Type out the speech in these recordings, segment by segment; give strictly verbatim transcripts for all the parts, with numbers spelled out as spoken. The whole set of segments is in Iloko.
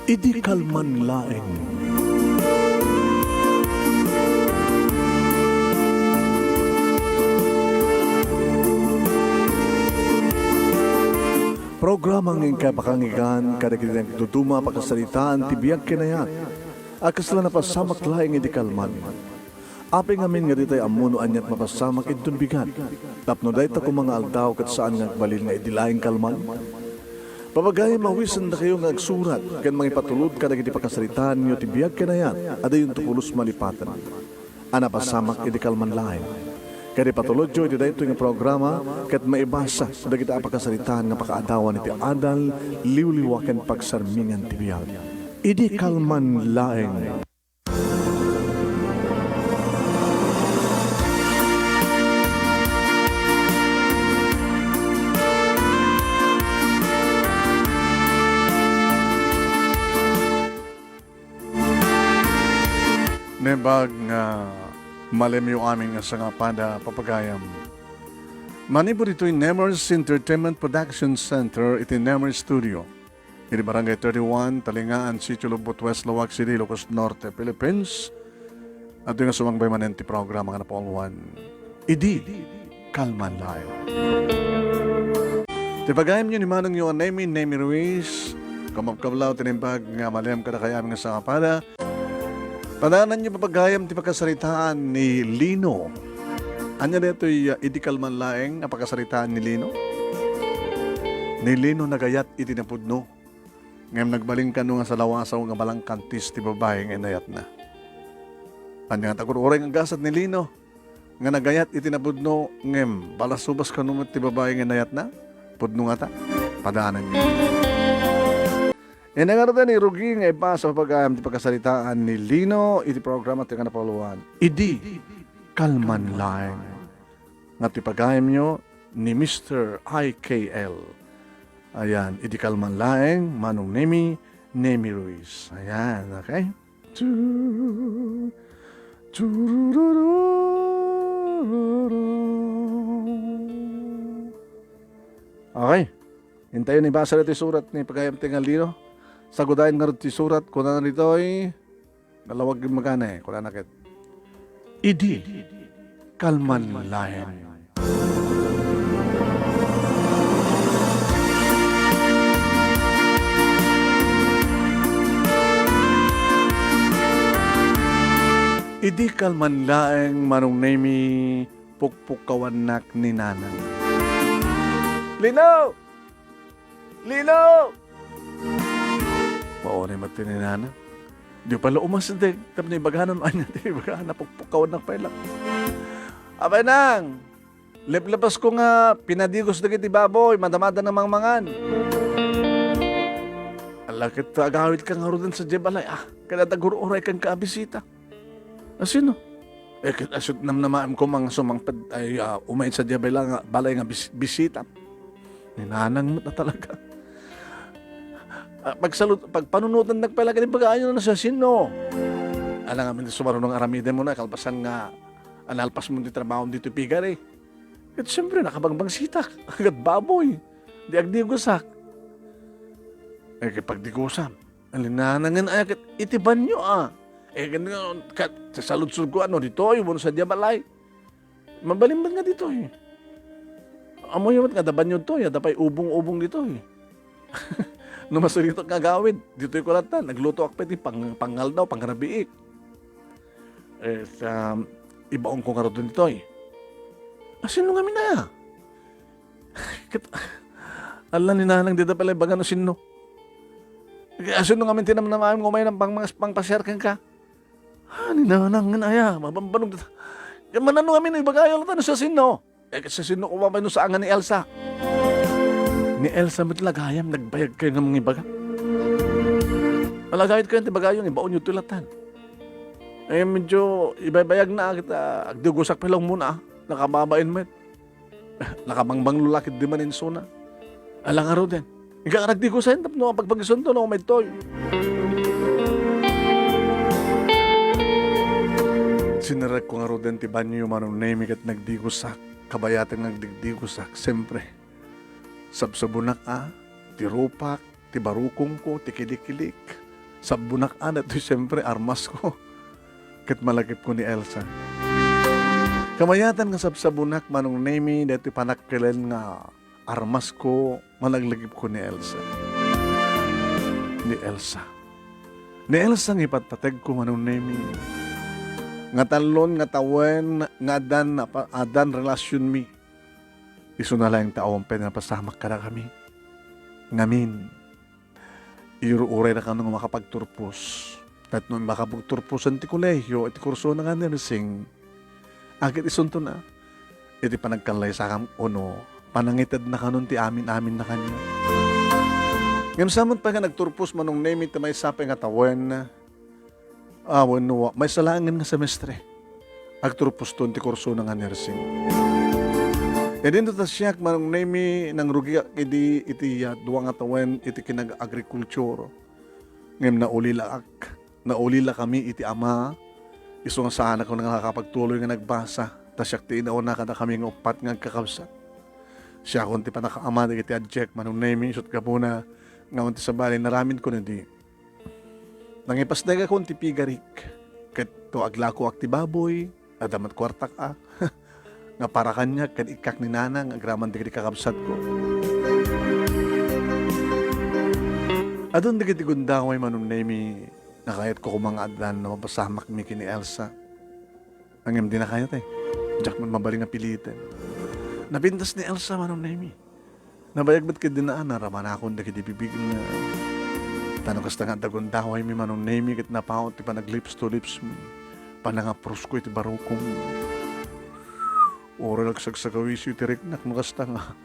Idi kalman laeng. Programa nga inkay pakangigan kadagiti nagduduma a pakasaritaan ti biag ken ayat a kasla napasamak laeng idi kalman. Apay ngamin nga ditay ammo no aniat mapasamak inton bigat? Tapno dayta koma nga aldaw ket saan nga agbalin nga idi laeng kalman? Papagayam, awisendakayo nga agsurat ken mangipatulod kadagiti pakasaritaanyo ti biag ken ayat a diyonto pulos malipaten a napasamak idi kalman laeng. Ket ipatulodyo iti daytoy nga programa ket maibasa dagiti a pakasaritaan nga pakaadawan iti adal, liwliwa ken pagsarmingan ti biag. Idi kalman laeng. Naimbag nga malemyo amin nga sangapada, papagayam. Manipud ditoy Nemers Entertainment Production Center iti Nemers Studio. Iti Barangay thirty-one, Talingaan, Sitio Lubot, West Laoag City, Ilocos Norte, Philippines. Adtoy nga sumangbay manen ti programa nga napauluan, Idi Kalman Laeng. Ti pagayamyo ni manongyo a Nemi, Nemi Ruiz, kumabkablaw ti naimbag nga malem kadakayo amin nga sangapada. Padaananyo, papagayam, ti pakasaritaan ni Lino. Ania daytoy, uh, Idi Kalman Laeng a pakasaritaan ni Lino? Ni Lino nagayat iti napudno, ngem nagbalin kano nga salawasaw nga balangkantis ti babai nga inayatna. Ania ngata uray nga gasat ni Lino nga nagayat iti napudno, ngem balasubas kano met ti babai nga inayatna? Pudno ngata? Padaananyo. Ania ngarud ni rugi nga ibasa, papagayam, ti pakasaritaan ni Lino iti programa ti nga napauluan, Idi Kalman Laeng, nga ti pagayamyo ni Mister I K L. Ayan, Idi Kalman Laeng, Manong Nemi, Nemi Ruiz. Ayan, okay? Tu-, turururururu. Okay. Intayon, ibasa ditoy surat ni pagayam ti nga Lino. Sagudayen ngarud ti surat, kunana ditoy, nalawag immagana, eh, kunana ket, Idi Kalman Laeng. Idi kalman laeng, Manong Nemi, pukpukkawannak ni Nanang. Lino! Lino! Maunay met ti ni Nanang. Di pala umasdeng, tapno ibagana no ania ti ibagana, pukpukkawannak pay la. Apay, Nang, leplapasko nga pinadigos dagiti baboy, madamada nga mangmangan. Ala ket agawidka ngaruden sadiay balay, ah, ket adda gur-urayka a bisita. A sino? Eh, ket asut namnamaem koma nga sumangpet ay, ah, umay sadiay balay nga, balay nga bis-, bisita. Ni Nanang met a talaga. Ah, pagsalut-, pagpanunotennak pay la ket ibagayo no siasino. Ala ngamin ti sumaruno nga aramidem, no, kalpasan nga nalpasmo ti trabahom ditoy pigari. Ket siempre, nakabangbangsitak. Ket baboy. Di agdigosak. Eh, ket pagdigosam, alinanangen aya ket iti banio, a. Eh, ket nga, ket saludsodko, ano, ditoy, wenno sadiay balay. Mabalin met nga ditoy. Ammoyo met nga adda banio ditoy, adda pay ubong-ubong ditoy. No masuritok nga agawid, ditoyko latta, naglutoak pay ti pang-, pangaldaw, pangrabiik. Eh, sa, ibaonko ngaruden ditoy. A sino ngamin aya? Ket, ala ni Nanang, dida pay la ibaga no sino. Ket a sino ngamin ti namnamaem nga umay pang-, pangpasiar kenka? Ah, ni Nanang ngan aya, mabambanog dita. Ket manano ngamin no ibagayo latta no siasino? Eh, ket siasino koma pay no saan nga ni Elsa? Ni Elsa met la gayam, nagbayagkayo nga mangibaga. Ala, agawidkayo ti ibagayo, ibaonyo toy lattan. Eh, medyo ibaybayagna, ket, ah, agdigosak pay la umuna, ah. Nakababain met. Nakabangbanglo la ketdi man insuna. Ala ngaruden. Inka nagdigosayen tapno pagpagisunto no umay ditoy. Sinerrekko ngaruden ti banio, Manong Nemi, ket nagdigosak. Kabayaten nga agdigdigosak, siempre. Sabsabonak a, ti rupak, ti barukongko, ti kilikilik. Sabbonak a, daytoy siempre armasko ket malakipko ni Elsa. Kamayatan nga sabsabonak, Manong Nemy, daytoy panakkilen nga armasko, malakipko ni Elsa. Ni Elsa. Ni Elsa nga ipatpategko, Manong Nemy. Nga tallon nga tawen nga addan, addan relasionmi. Isuna laeng ti awan pay napasamak kadakami. Ngamin, Iro-uray na kano nga makapagturpos. Ket no makapagturposen ti kolehio iti kursona nga nursing, agid isunto na iti panagkallaysakam ono panangitedna kanon ti amin-aminna kaniak. Ngem sa met pay nga nagturpos Manong Nemy ti maysa pay nga tawen, a, wenno maysa laengen nga semestre. Agturposton ti kursona nga nursing. Idinto ta siak, Manong Nemy, nangrugiak idi iti, ah, dua nga tawen iti kinag-agriculture. Ngem naulilak, naulilakami iti ama, isu nga saanak nga nakapagtuloy nga nagbasa, ta siak ti inauna kadakami nga uppat nga agkakabsat. Siakon ti panakaama dagiti adiak, Manong Nemy, isut' gapuna nga awan ti sabali, naramidkon idi. Nangipasdegakon ti pigarik, ket to aglakoak ti baboy, adda met kuartak a, nga para kaniak ken ikkak ni Nana nga agraman dagiti kakabsatko. Adun dagiti gundaway Manong Nemy, nakayatko koma nga addan no mapasamakmi ken ni Elsa. Ngem dina kayat, eh. Diak met mabalin nga piliten. Napintas ni Elsa Manong Nemy. Nabayag met ket dina a naramanakon dagiti bibigna. Ta no kasta nga adda gundawaymi Manong Nemy ket napaut ti panag-lips to lips mi. Panangaprosko iti barukong. Uray nagsagsagawiso iti riknak no kasta nga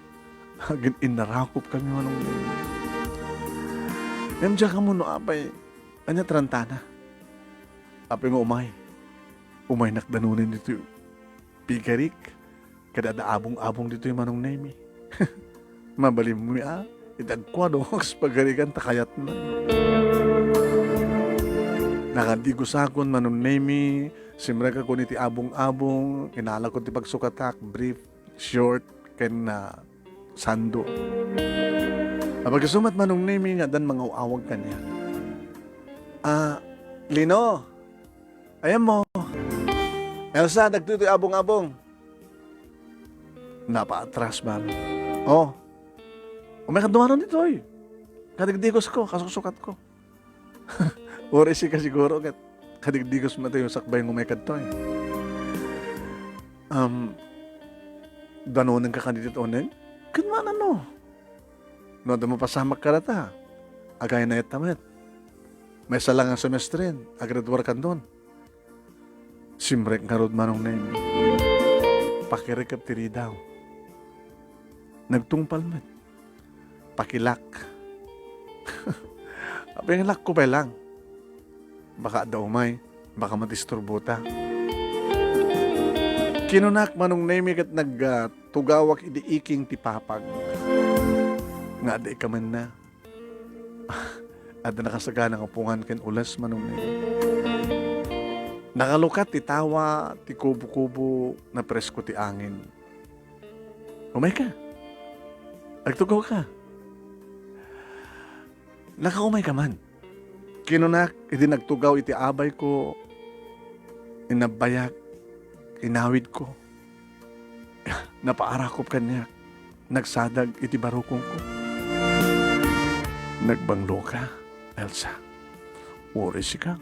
agin-innarakopkami Manong Nemy. Ngem diak ammo no apay, ania ti rantana? Apay nga umay? Umaynak danunen ditoy pigarik. Kada adda abong-abong ditoy Manong Nemy. Mabalinmi a, iti agkuado, kas pagarigan ta kayatna. Nakadigosakon Manong Nemy, simrekakon iti abong-abong, inalakon ti pagsukatak, brief, short, ken, ah, sando. Apag isu met Manong Nemy nga addan mangaw-awag kaniak. Ah, Lino, ayanmo. Elsa, dagtoy toy abong-abong. Napaatras, ma'am. Oh. Umaykadto manen ditoy. Kadigdigosko, kasuksukatko. Uray sika siguro ket kadigdigos met toy sakbay nga umaykadtoy. Um, danonenka kadi ti uneg? Ket manen no. No adda mapasamak kadata, agaynayatta met. Maysa la nga semestren, agraduarkanton. Simrek ngarud Manong Nemy. Pakirikep ti ridaw. Nagtungpal met. Pakilak. Apay nga lakko pay lang. Baka adda umay, baka madisturbota. Kinunak Manong Nemy ket nag, ah, tugawak idi iking ti papag. Nga adda ikamenna. Adda nakasagana nga pungan ken ules Manong Nemy. Nakalukat ti tawa, ti kubo-kubo, napresko ti angin. Umayka. Agtugawka. Nakaumayka man. Kinunak idi nagtugaw iti abayko, inabbayak, inawidko. Napaarakop kaniak, nagsadag iti barukongko. Nagbangloka, Elsa. Uray sika.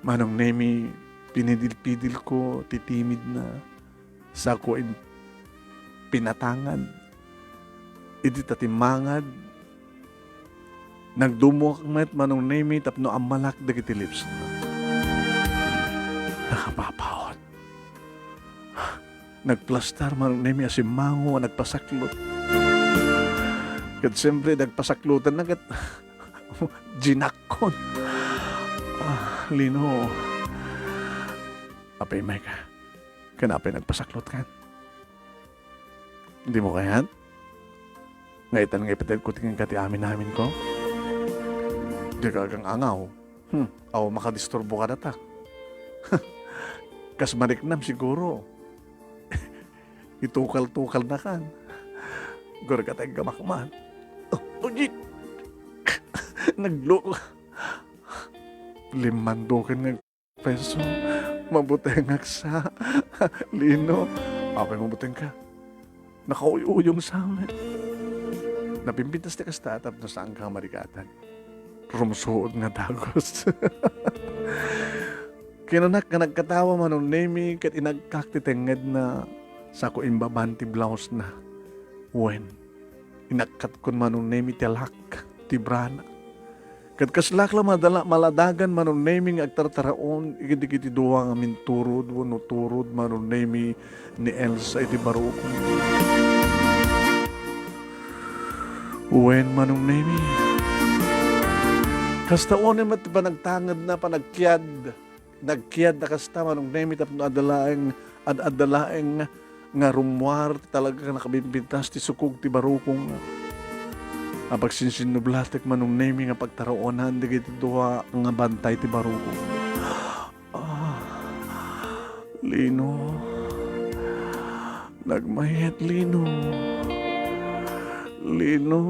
Manong Nemy, pinidil-pidilko ti timidna. Sako in-, pinatangad. Idi ta timmangad, nagdummoak met Manong Nemy tapno ammalak dagiti lips. Nakapapaut. Nagplastar Manong Nemy a simmango a nagpasaklot. Ket siyempre, nagpasaklotanna ket jinakkon. Ah, Lino. Apay, Micah? Ken apay nagpasaklotkan? Dimo kayat? Nga itan nga ipatedko ti kenka ti amin-aminko? Dika agang-angaw. Hmm, aw makadisturbo kadata. Kas mariknam siguro. Itukal-tukalnakan. Gurgatay gamakman. Oh, oh, di-, Nagluko. Limmandoken nga peso. Mabutengak sa. Lino, apay mabutengka? Nakauyuyong sa met. Napimpintas ti kasta tapno saanka nga marigatan. Rumsuod nga dagus. Kinanak nga nagkatawa Manong Nemi ket inagkak ti tengngedna, sako imbaban ti blouse-na. Wen, inakkatkon Manong Nemi ti alak, ti brana. Ket kaslak la madala-, maladagan Manong Nemi nga agtartaraon iti dagiti dua nga minturod wenno turod Manong Nemi ni Elsa iti barukong. Wen, Manong Nemi. Kasta unay met ti panagtangedna, panagkiad. Nagkiad a kasta, Manong Nemi, tapno adda laeng, ad-, adda laeng nga rummuar ti talaga nga nakabimbintas ti sukog ti barukong. Apagsinsinnublatek, Manong Nemi, nga pagtaraonan dagiti dua nga bantay ti barukong. Ah, Lino. Nagmayat, Lino. Lino.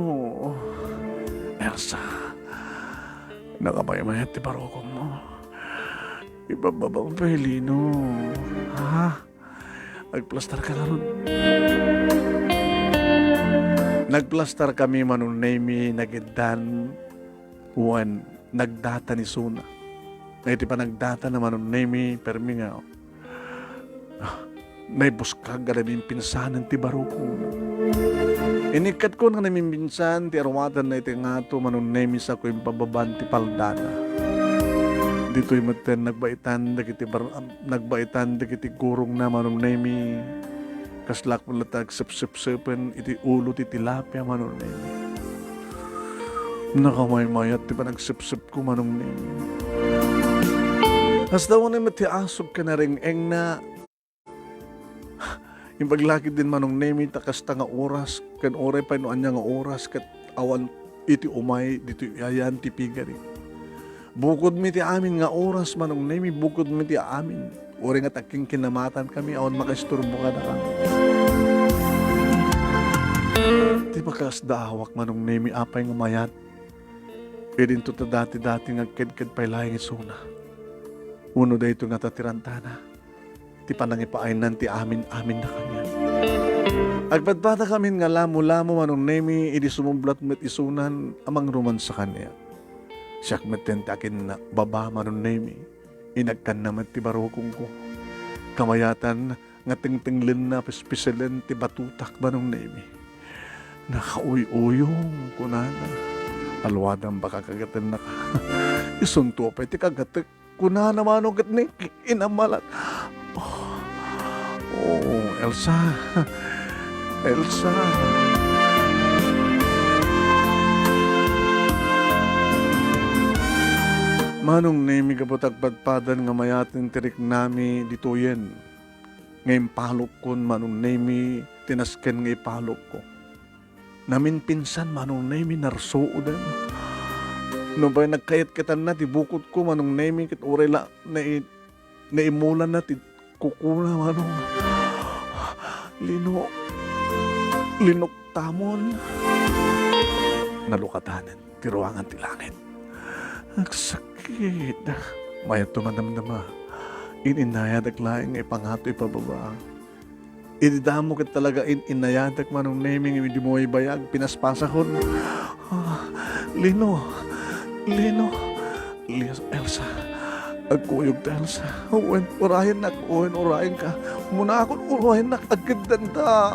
Elsa, nakamaymayat ti barukongmo. Ibabbabam pay, Lino. Ha? Agplastar ka ngarud. Nagplastar kami, Manong Nemi, nagiddan. Wen, nagdatan isuna. Nga iti panagdatan a Manong Nemi, permi nga, ah, naibuskag a nabimpinsanen ti barukong. Inikkatkon nga nabimpinsan ti aruatenna iti ngato Manong Nemi sako impababan ti paldana. Ditoy metten nagbaitan dagiti bar-, nagbaitan dagiti gurongna Manong Nemi. Kaslak met latta agsepsepsepen iti ulo ti tilapia Manong Nemi. Nakamaymayat ti panagsepsepko Manong Nemi. Kasta unay met ti asog ken areng-engna. Impaglakidden Manong Nemi ta kasta nga oras ken uray pay no ania nga oras ket awan iti umay ditoy ayan ti pigari. Bukodmi ti amin nga oras, Manong Nemi, bukodmi ti amin. Uray nga agkinkinamatankami, awan makaisturbo kadakami. Ti pakasdaawak, Manong Nemi, apay nga mayat? Idinto ta dati-dati nga agkedked pay laeng isuna. Wenno daytoy nga tatirantana ti panangipaaynan ti amin-aminna kaniak. Agpadpadakamin nga lamo-lamo, Manong Nemi, idi sumublat met isunan a mangromansa kaniak. Siak metten ti akin baba, Manong Nemi. Inagkanna met ti barukongko. Kamayatan nga tengtenglenna, pispiselen ti batutak, Manong Nemi. Nakauyuyong, kunana. Aluadam ba kagatennaka? Isunto pay ti kagatek. Kunana Manong ket ni inamalat. Oh, oh, Elsa. Elsa. Manong Nemi, gapu ta agpadpadan nga mayaten ti riknami ditoyen, nga impalokkon, Manong Nemi, ti nasken nga ipalokko. Naminpinsan, Manong Nemi, narsuoden. Nupay nagkayatkatanna ti bukodko, Manong Nemi, ket uray la nai-, naimulanna ti kukuna, Manong. Lino, linuktamon. Nalukatanen ti ruangan ti langit. Agsakit. Mayatto nga damdama. In-inayadak laeng nga ipangato ipababa. Idi damo ket talaga in-inayadak, Manong Nemi, nga idi mo ibayag, pinaspasakon. Ah, Lino, Lino, Lis-, Elsa, agkuyogta, Elsa. Wen, urayennak, wen, urayenka. Munakon, urayennak, agkeddanta.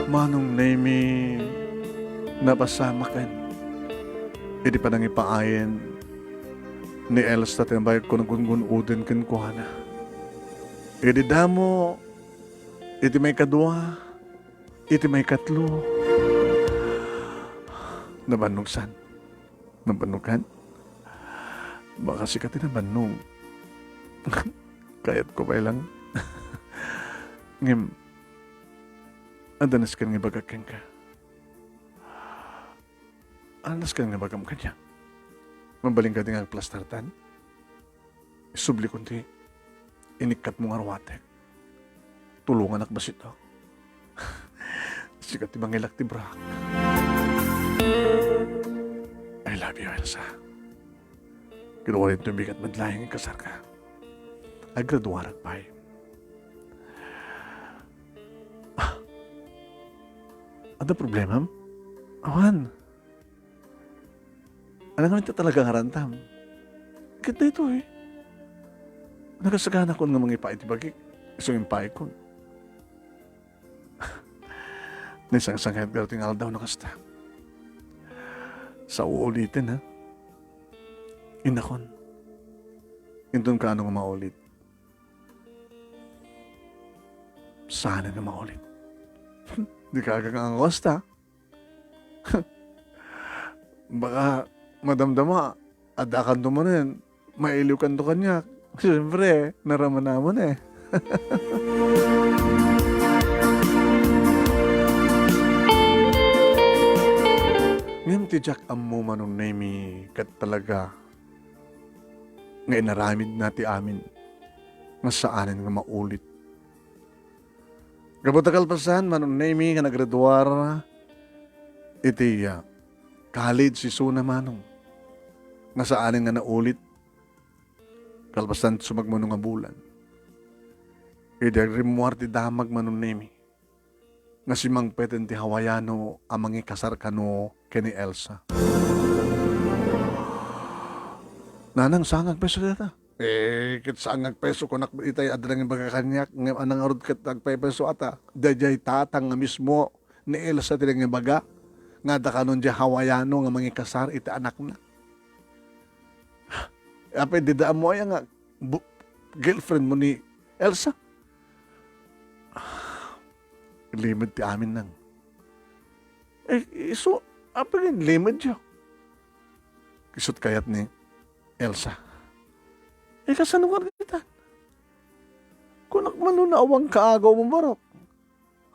Manong Nemi, napasamaken. Idi panangipaayen ni Elsa ti nabayagko, nagungun-oden kenkuana. Idi damo, iti maikadua, iti maikatlo, nabannog san? Nabannogan? Baka sika ti nabannog. Kayatko pay lang. Ngem, adda nasken nga ibagak kenka. Alas ka nga bagam kaniak. Mabalin ka di nga agplastartan? Isublikon ti inikkatmo nga ruatek. Tulonganak bassit, Doc. Sika ti mangilak ti brak. I love you, Elsa. Kinuna daytoy bigat met laeng nga ikasarka. Agraduarak pay. Ah. Adda problemam? Awan. Alangan ta talaga nga rantam. Ket daytoy, nagasaganakon nga mangipa iti bagik, isu impaikon. Naisangsangayan garud ti nga aldaw no kasta. Sa uuliten, ha? Innakon. Inton kaano nga maulit. Saanen nga maulit. Di ka agangangos ta. Baka madamdama, addakanto manen, mailiwkanto kaniak. Siyempre, naramanamon eh. Ngem ti diak ammo, Manong Nemy, ket talaga nga inaramidna ti amin nga saanen nga maulit. Gapu ta kalpasan, Manong Nemy, nga nagraduar iti, ah, college isuna, Manong, nga saanen nga naulit. Kalpasan ti sumagmamano nga bulan, idi agrimmuar ti damag, Manong Nemy, nga simmangpeten ti Hawaiano a mangikasar kano ken ni Elsa. Nanang, saan nga agpeso dayta? Eh, ket saan nga agpeso, kunak itay adda nangibaga kaniak, ngem ania ngarud ket agpepeso ata? Daydiay tatang nga mismo ni Elsa ti nangibaga nga adda kanon diay Hawaiano nga mangikasar iti anakna. Apay, dida ammo aya nga bu-, girlfriend mo ni Elsa? Limed ti amin nang. Eh, isu, apay nga limed yo? Isut' kayat ni Elsa. Eh, kasano nga dita? Kunak man no awan kaagaw mo, Barok.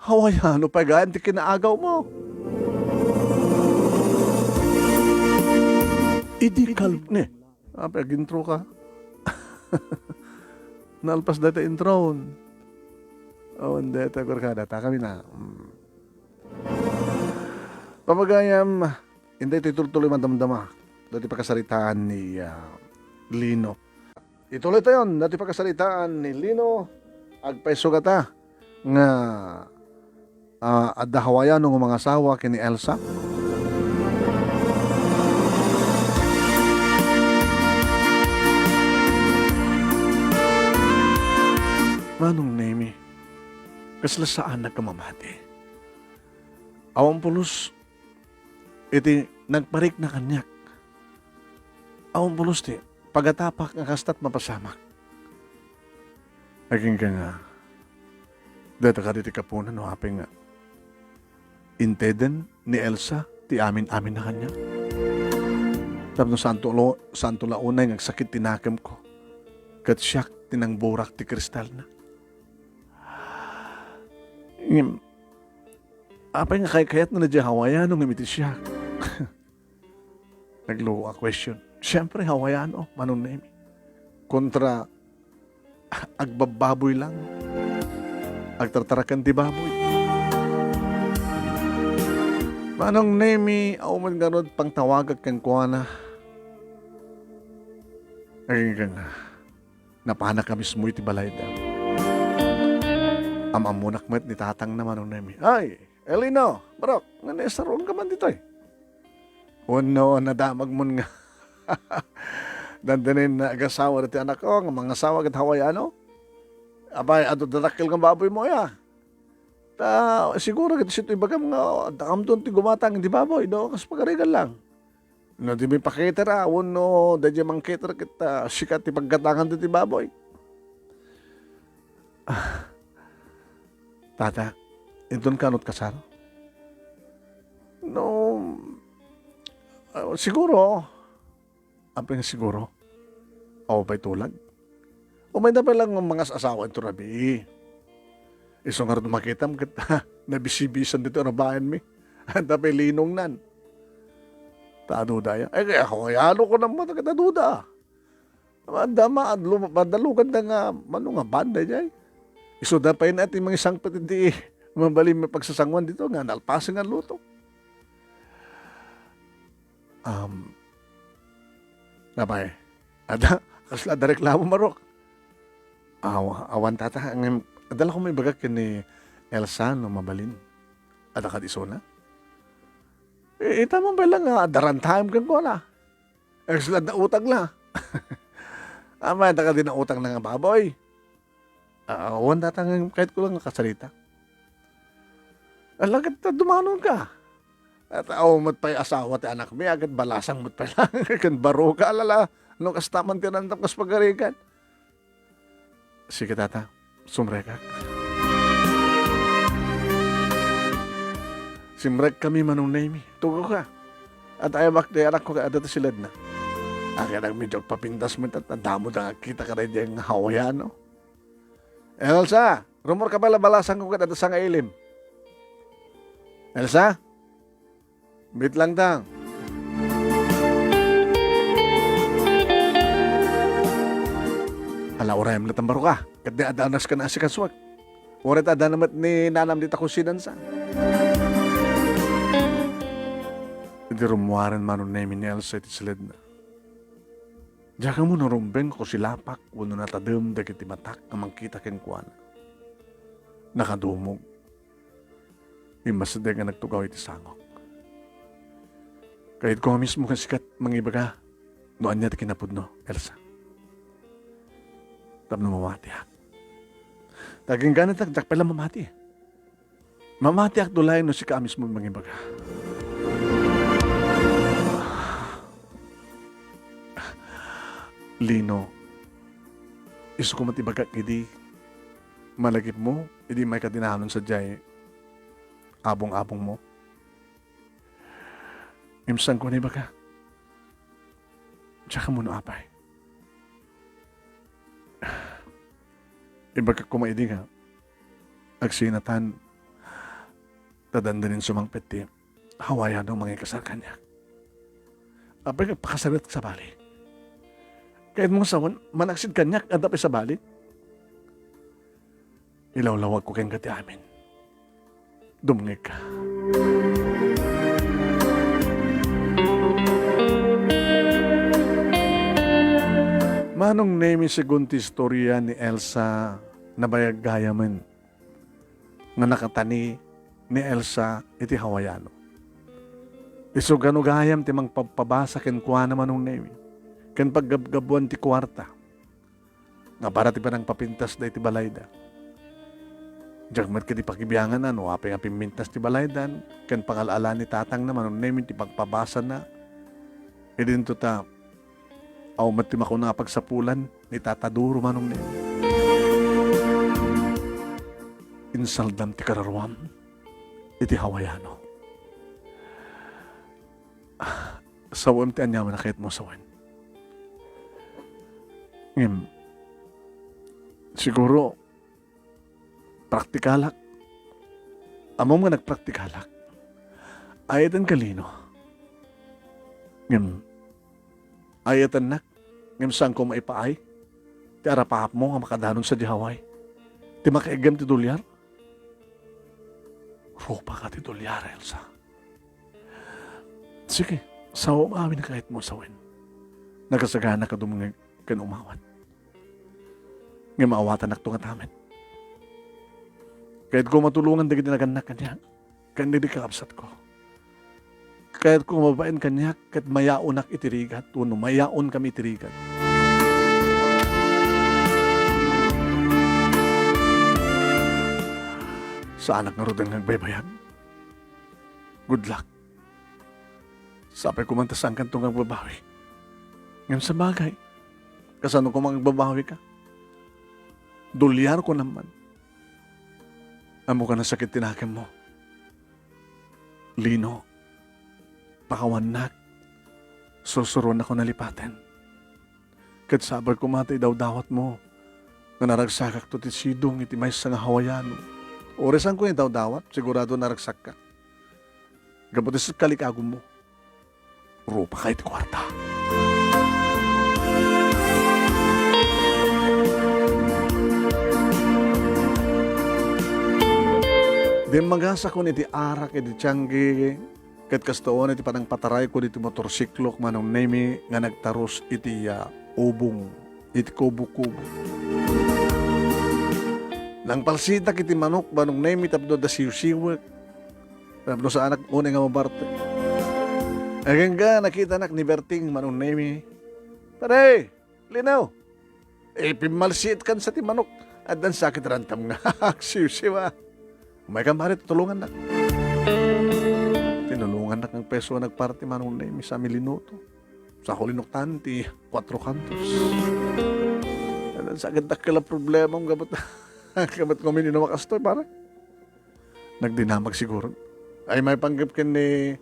Hawaiano pay gayam ti kinaagaw mo. Idi kal-, ne, apay, ag-intro ka. Nalpas dayta intro. Awan dayta, kurkada, ta kami na. Mm. Pamagayam, inday toy tultuloy madamdama dati pakasaritaan ni, ah, Lino. Ituloy tayon dati pakasaritaan ni Lino. Agpayso kata nga, ah, adda Hawaiano nga mangasawa ken ni Elsa? Manong Nemy, kasla saanak nga mamati. Awan pulos iti nagparikna kaniak. Awan pulos ti pagatapak nga kasta't mapasamak. Agingga nga, dayta kadi ti kapunan no apay nga inteden ni Elsa ti amin-aminna kaniak? Tapno saanto lo-, saanto la unay nga agsakit ti nakemko, ket siak ti nangburak ti kristalna. Ngem, apay nga kaykayatna diay Hawaiano ngem iti siak? Nagluko a question. Siyempre, Hawaiano, Manong Nemy. Kontra, agbabbaboy lang. Agtartaraken ti baboy. Manong Nemy, awan ngarud pangtawagak kenkuana. Agingga nga, napanak a mismo iti balayda. Am-ammonak met ni tatangna, Manong Nemy. Ay, Elino, Barok, nga naisarong ka man ditoy? Wenno, nadamagmon nga dandani nga agasawa dati anakko, nga mangasawa ket Hawaiano? Apay, adu dadakkel nga baboy mo, ya? Ta, siguro ket isu ti ibagam nga adda kamdon ti gumatang iti baboy, no? Kas pagarigan lang. No, di mi pakiter, a, wenno daydiay mangkiter ket, a, sika ti paggatangan diti baboy. Ah, tata, inton kanot kasar? No, a, siguro. Apay nga siguro? Awan pay tulag. Umayda pay lang mangas-asawa inton rabii. Isu ngarud makitam ket nabisibisan ditoy a babaenmi. Anta pay linongnan. Ta aduda ya. Ay, kaya ako, kaya ano ko naman, ket aduda. Adda ma-, adlu-, madaluganda nga, mano nga banda jay. Isuda pay na ti mangisangpet iti mabalin a pagsasanguan dito nga nalpasen nga luto. Um, apay, ada, kasla adda reklamo, Marok? Aw-, awan, tata. Ngem, adda la koma ibaga ken ni Elsa no mabalin. Adda kadi isuna? Eh, ita mo pay la nga adda runtime kenkuana. Kasla adda utangna. Apay, adda kadi nautangna nga baboy? Ah, awan, tata, nga kayatko lang nga kasarita. Ala, ket ta dumanon ka. At aw met pay asawa ti anakmi, a ket balasang met pay lang ken baro ka, alala. No kasta man ti randam kas pagarigan. Sige, tata, sumrekak. Simrek kami, Manong Nemi. Tugaw ka. At ayabak ti anakko ket adda ti siledna. Akin ang medyo agpapintas met, at adda met nga agkita kadaydi nga Hawaiano. Elsa, rumor ka pay la, balasangko ket adda sangailim. Elsa? Bitlangta. Ala, urayem latta, Marok, a. Ket di adda anas ken asikasuak. Uray ta adda met ni nanam dita kusinansa. Idi rummuaren, Manong Nemi, ni Elsa iti siledna, diak ammo narumbeng no silapak wenno natadem dagiti matak nga mangkita kenkuana. Nakadumog. Immasideg nga nagtugaw iti sangok. Kayatko nga mismo nga sika ti mangibaga no ania ti kinapudno, Elsa. Tapno mamatiak. Ta agingga ta diak pay la mamati. Mamatiak, Dulay, no sika a mismo mangibaga. Lino, isu koma ti ibagak idi malagipmo, idi mayka dinanon sadiay abong-abongmo. Ngem saanko nga ibaga. Diak ammo no apay. Ibagak koma idi nga agsinatan ta dandanin sumangpet ti Hawaiano mangikasar kaniak. Apay nga pakasarit sabali? Kayatmo nga sawen, manaksid kaniak, adda pay sabali? Ilawlawagko kenka ti amin. Dumngegka. Manong Nemi, segun ti istoria ni Elsa, nabayag gayamen nga nakatani ni Elsa iti Hawaiano. Isu gano gayam ti mangpabpabasa kenkuana, Manong Nemi, ken paggabgabuan ti kuarta nga para ti panangpapintasda iti balayda. Diak met kadi pakibiangan no apay nga pimmintas ti balaydan ken pangal-ala ni tatangna, Manong Nemi, ti pagpabasana. Idinto ta aw met ti makuna a pagsapulan ni Tata Duro, Manong Nemi. Insaldam ti kararuam iti Hawaiano. Sawem ti aniaman a kayatmo sawen. Ngem, siguro, praktikalak. Ammom nga nagpraktikalak. Ayatenka, Lino. Ngem, ayatennak, ngem saanko maipaay ti arapaapmo nga makadanon sadiay Hawaii. Ti makaiggem ti dolyar? Rupaka ti dolyar, Elsa. Sige, sawem amin a kayatmo sawen. Nakasagana ka dumngeg ken umawat. Ngem aawatannakto ngata met. Kayatko matulongan dagiti nagannak kaniak ken dagiti kakabsatko. Kayatko nga mabain kaniak ket mayaonak iti rigat wenno mayaonkami iti rigat. Saanak ngaruden nga agbaybayag. Good luck. Sapay koma ta saankanto nga agbabawi. Ngem sabagay, kasano koma nga agbabawika? Dolyar ko naman. Ammoka a sakit ti nakemmo. Lino, pakawannak, sursuroannako nalipaten. Ket sapay koma ta idawdawatmo nga naragsakakto ti sidong iti maysa nga Hawaiano. Uray saanko nga idawdawat, sigurado naragsakka. Gapu ti kalikagummo. Rupaka iti kuarta. Timmagasakon iti arak iti tianggi, ket kastoon iti panangpatarayko diti motorsiklok, Manong Nemi, nga nagtarus iti, ah, ubong, iti kubo-kubo. Nangpalsitak iti manok, Manong Nemi, tapno adda siwsiwek. Tapno saanak unay nga mabarte. Agingga, nakitanak ni Berting, Manong Nemi. "Pare, Lino, eh, pimmalsiitkan sa ti manok. Addan sakit rantam nga agsiwsiw, ah. Umaykan, pare, tulungannak." Tinulongannak nga agpeso a nagparte, Manong Nemi, sa milinuto. Sa hulinoktan ti kuatro kantos. Addan sakit dakkel a problema, gabat, gabat kumin inuma kastoy, pare. Nagdinamag siguro. Ay, maipanggep ken ni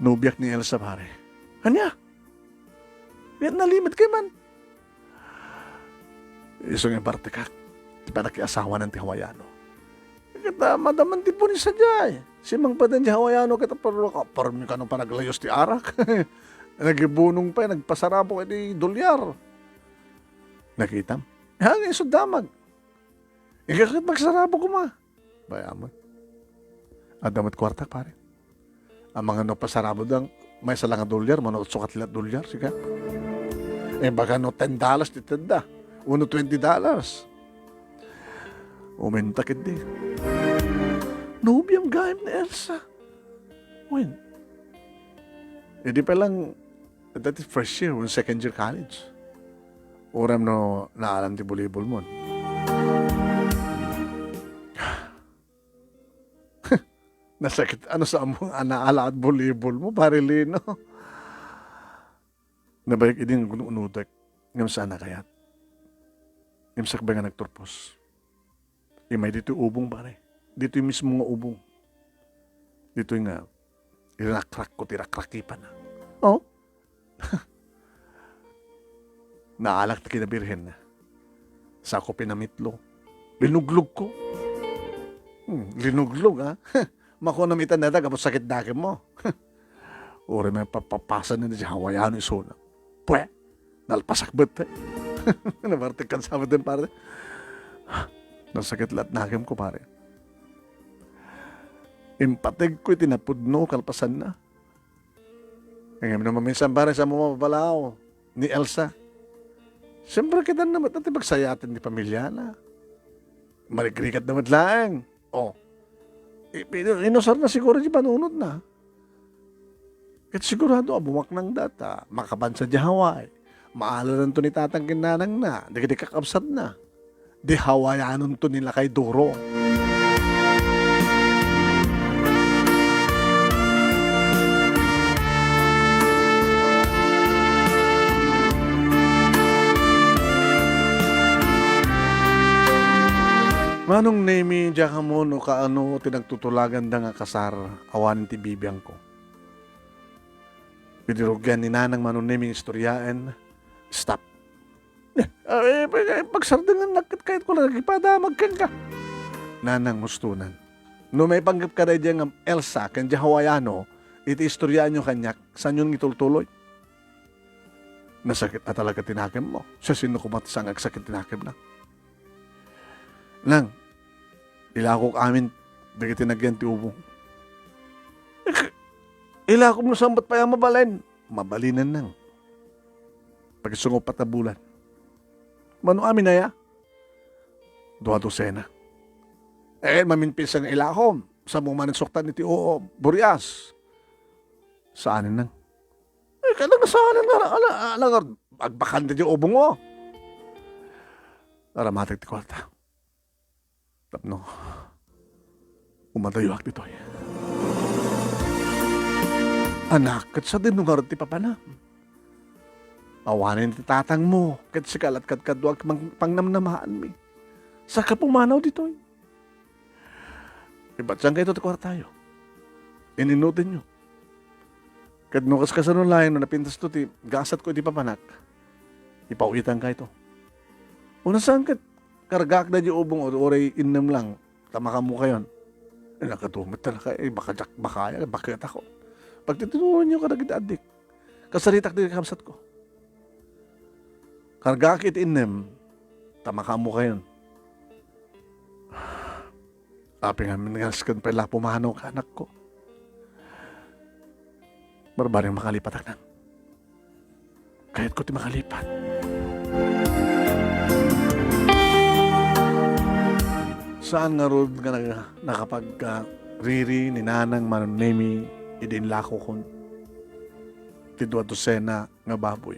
nobiak ni Elsa, pare. Ania? Ket nalimed kay man. Isu nga impartekak ti panakiasawanan ti Hawaiano. Ket, ah, madaman ti punis sadiay. Simmangpadan ti Hawaiano ket aparo-, aparmi kano panaglayus ti arak. Nagibunong pay, nagpasarabok iti dolyar. Nakitam? Ha, nga isu damag. Ika ket magsarabok koma. Bay-am met. Adda met kuartak, pare. Amangan no pasarabodang maysa la nga dolyar, mano sukat la dolyar, sika. Eh, baka no ten dollars ti tedda. Uno twenty dollars. Uminta ketdi. Nobiam gayam ni Elsa. Wen. Idi pa lang, that is first year, when second year college. Uram no naalam ti volleyball mo. Nasakit, ano sa mo nga naalaat volleyball mo, pare Lino? Nabayag idi nga gun-unodek, ngem saan a kayat. Ngem sakbay nga nagturpos. Immay ditoy ubong, pare. Ditoy mismo nga ubong. Ditoy nga, irinakrakko ti rakrakipan. Oh? Naalak ti kinabirhen. Sako pinamitlo. Linuglogko. Hmm, linuglog, ha? Makunam itan dayta gapu sakit nakemmo. Uray met papapasan ni Hawaiano isuna. Pwe! Nalpasak bet, eh. Nabartek kan sabet den, pare. Nasakit la't nakemko, pare. Impategko iti napudno kalpasanna. Ngem no maminsan, pare, sa mo mapapalaaw ni Elsa. Siyempre, kitan na met ti pagsayaten ti pamiliana. Marigrigat na met laeng. Oh. I-, inu-, inusarna siguro ti panunotna. Ket sigurado a bumaknang data, makabansa di Hawaii. Maalalanto ni tatang ken nanangna, dagiti kakabsatna. Di Hawaianonto ni lakay duro. Manong Nemi, diak ammo no kaano ti nagtutulaganda nga kasar, awanen ti bibiangko. Idi rugian ni Nanang Manong Nemi nga istoryaen, stop. Eh, eh, pagsardengennak ket kayatko la nagipadamag kenka. Nanang, hustonan. No maipanggepka daydiay nga Elsa ken di Hawaiano, iti istoryaanyo kaniak, saanyon nga itultuloy? Nasakit a talaga ti nakemmo. Siasino koma ti saan nga agsakit ti nakemna? Nang, ilakok amin dagiti nagyan ti ubong. Ilakom no saan met pay a mabalin. Mabalinen, Nang. Pagisungo uppat a bulan. Mano amin aya? Dua dosena. Eh, maminpisa nga ilakom. Sa mo man suktan iti o, burias. Saanen, Nang? Eh, kada nga saanen nga, ala, ala, ala, agbakan ti ubong mo. Aramatek ti kuarta. Tapno umadayoak ditoy. Anak, ket sadino ngarud ti papanam? Awanen ti tatangmo, ket sika lat kadkaduak mang-, pangnamnamaanmi. Saka pumanaw ditoy. Ibatiankayo ti kuartayo. Ininnutenyo. Ket no kaskasano laeng no napintasto ti gasatko iti papanak, ipaw-itankayto. Unasan ket kargaak daydi ubong, uray innem lang, ta makaammokayon. Eh, nakadumet talaga, eh, baka jak-, bakaya, baket ako. Pagtitinuranyo kadagiti addik. Kasaritak dagiti kabsatko. Kargaak iti innem, ta makaammokayon. Apay ngamin nga nasken pay la pumanaw ka, anakko? Barbareng makalipatak, Nang. Kayatko ti makalipat. Saan ngarud nga nag-, nakapagkariri ni Nanang Manong Nemi idi inlakokon ti dua dosena nga baboy.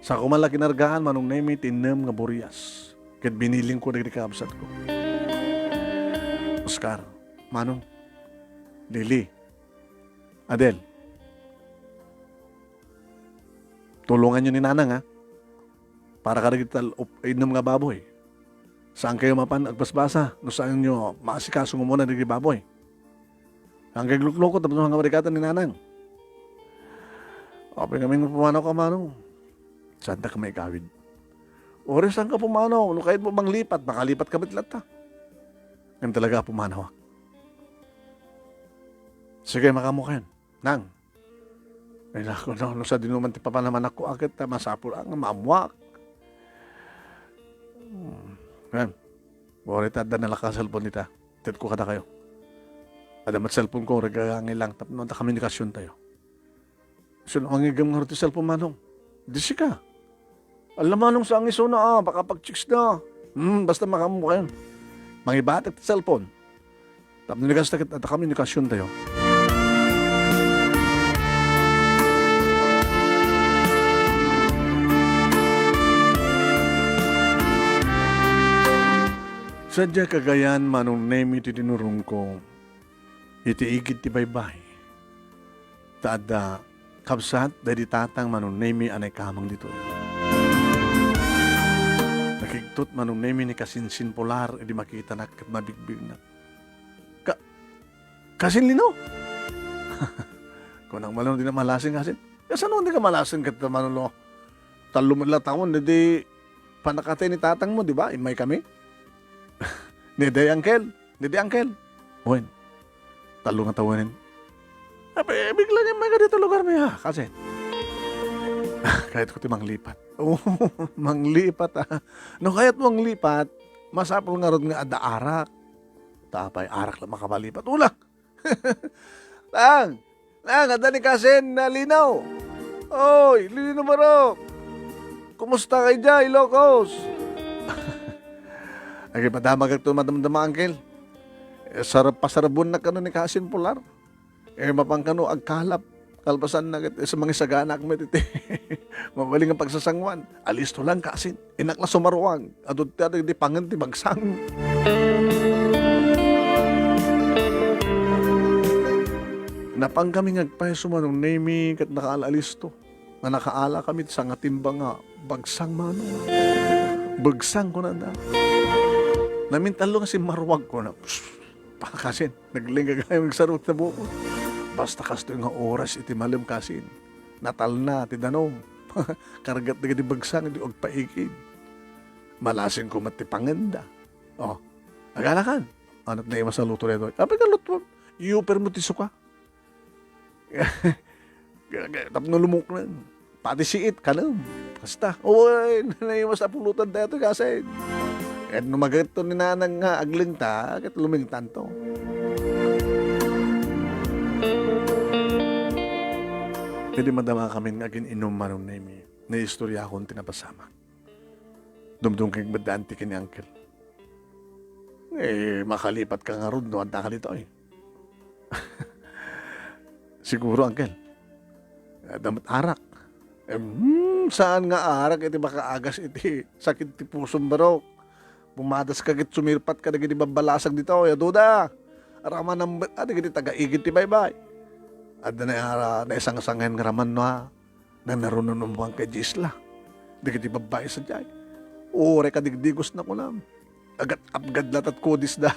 Saan ko man la kinargaan, Manong Nemi, ti innem nga burias ket binilingko dagiti kakabsatko. Oscar, Manong, Lily, Adel, tulonganyo ni Nanang, ha? Para kadagiti tal-, up-, innem nga baboy. Saankayo mapan agbasbasa no saanyo maasikaso nga umuna dagiti baboy. Saankayo aglukloko tapno mangbarikatan ni Nanang. Apay ngamin nga pumanawka, Manong? Saantak maigawid. Uray saanka pumanaw, no kayatmo manglipat, makalipatka met latta. Ngem talaga a pumanawak. Sige, makaammokayon. Nang, ay, naku, no, no sadino man ti papanamanakko, a ket masapul a nga maammoak. Hmm. Ngem, uray ta adda nalaka a cellphone dita. Itedko kadakayo. Adda met cellphone ko, uray gagangay lang tapno adda komunikasiontayo. Isu no, mangigem ngarud ti cellphone, Manong. Di sika. Ala, Manong, saan nga isuna, a, baka pag-chicks na. Hmm, basta makaammokayon. Mangibatek ti cellphone. Tapno ni kasta ket adda komunikasiontayo. Sadiay kagayan, Manong Nemi, ti dinurongko iti igid ti baybay. Ta adda kabsat daydi tatang Manong Nemi a naikamang ditoy. Nakigtot Manong Nemi ni Kasin Sinpular idi makitanak ket mabigbignak. Ka-, Kasin Lino? Kunak, Manong, dina malasing, Kasin. Kasano dika malasing ket, Manong, no? Tallo met la taon, daydi pannakatay ni tatangmo, di ba? Immaykami? Ni day, Uncle. Didi, Uncle. Wen, tallo nga tawenin. Apay, bigla nga immayka dita lugarmi, ha, Kasin? Kayatko ti manglipat. Oo, manglipat, ha. No kayatmo manglipat, masapul ngarud nga adda arak. Ta apay, arak la makapalipat. Ula! Lang! Nang, adda ni Kasin a Lino. Oy, Lino Barok. Kumusta ka idiay, Ilocos? Agipadamagakto madamdama, Uncle. Eh, sarap, pasarabuennak kano ni Kasin Pular. Eh, mapan kano agkalap. Kalpasanna ket, eh, sa mangisaganak met iti mabalin nga pagsasanguan. Alisto lang, Kasin. Innak la sumaruang. Adu ti, adu ti pangen ti bagsang. Napankami nga agpayso, Manong Nemi, ket nakaal-alisto nga nakaala kami ti sangatimba nga bagsang, Manong. Bagsang, kunada. Namintallo nga simmaruag, kuna. Pakasin, naglingga gayam agsarut na buko. Basta kastoy nga oras iti malem, Kasin. Natalna ti danum. Kargat dagiti bagsang iti agpaikid. Malasing koma ti pangenda. Oh, agalakan. Anat na imas a luto daytoy. Apay ka luto? Iuper mo ti suka. Tapno lumukneng. Pati siit, kanem. Kasta. Uy, naimas a pulutan daytoy, Kasin. Ket no magetto ni Nanang nga aglingta, ket lumingtanto. Idi madama kamin nga agin-inum, Manong Nemi, naistoriakon ti napasamak. Dumdumkek met da anti ken ni Uncle. Eh, makalipat ka ngarud no adda ka ditoy. Siguro, Uncle. Adda met arak. Em, hmm, saan nga arak iti makaagas iti sakit ti pusom, Barok? Pumadas ka ket sumirpat ka dagiti babbalasag ditoy, adu da. Ramanam met a dagiti taga-igid ti baybay. Adda na, ah, naisangsangen nga raman no, ah. Nanarununumban kay di isla. Dagiti babbai sadiay. Uray kadigdigos na kunam. Agat-apgad latat kodis da.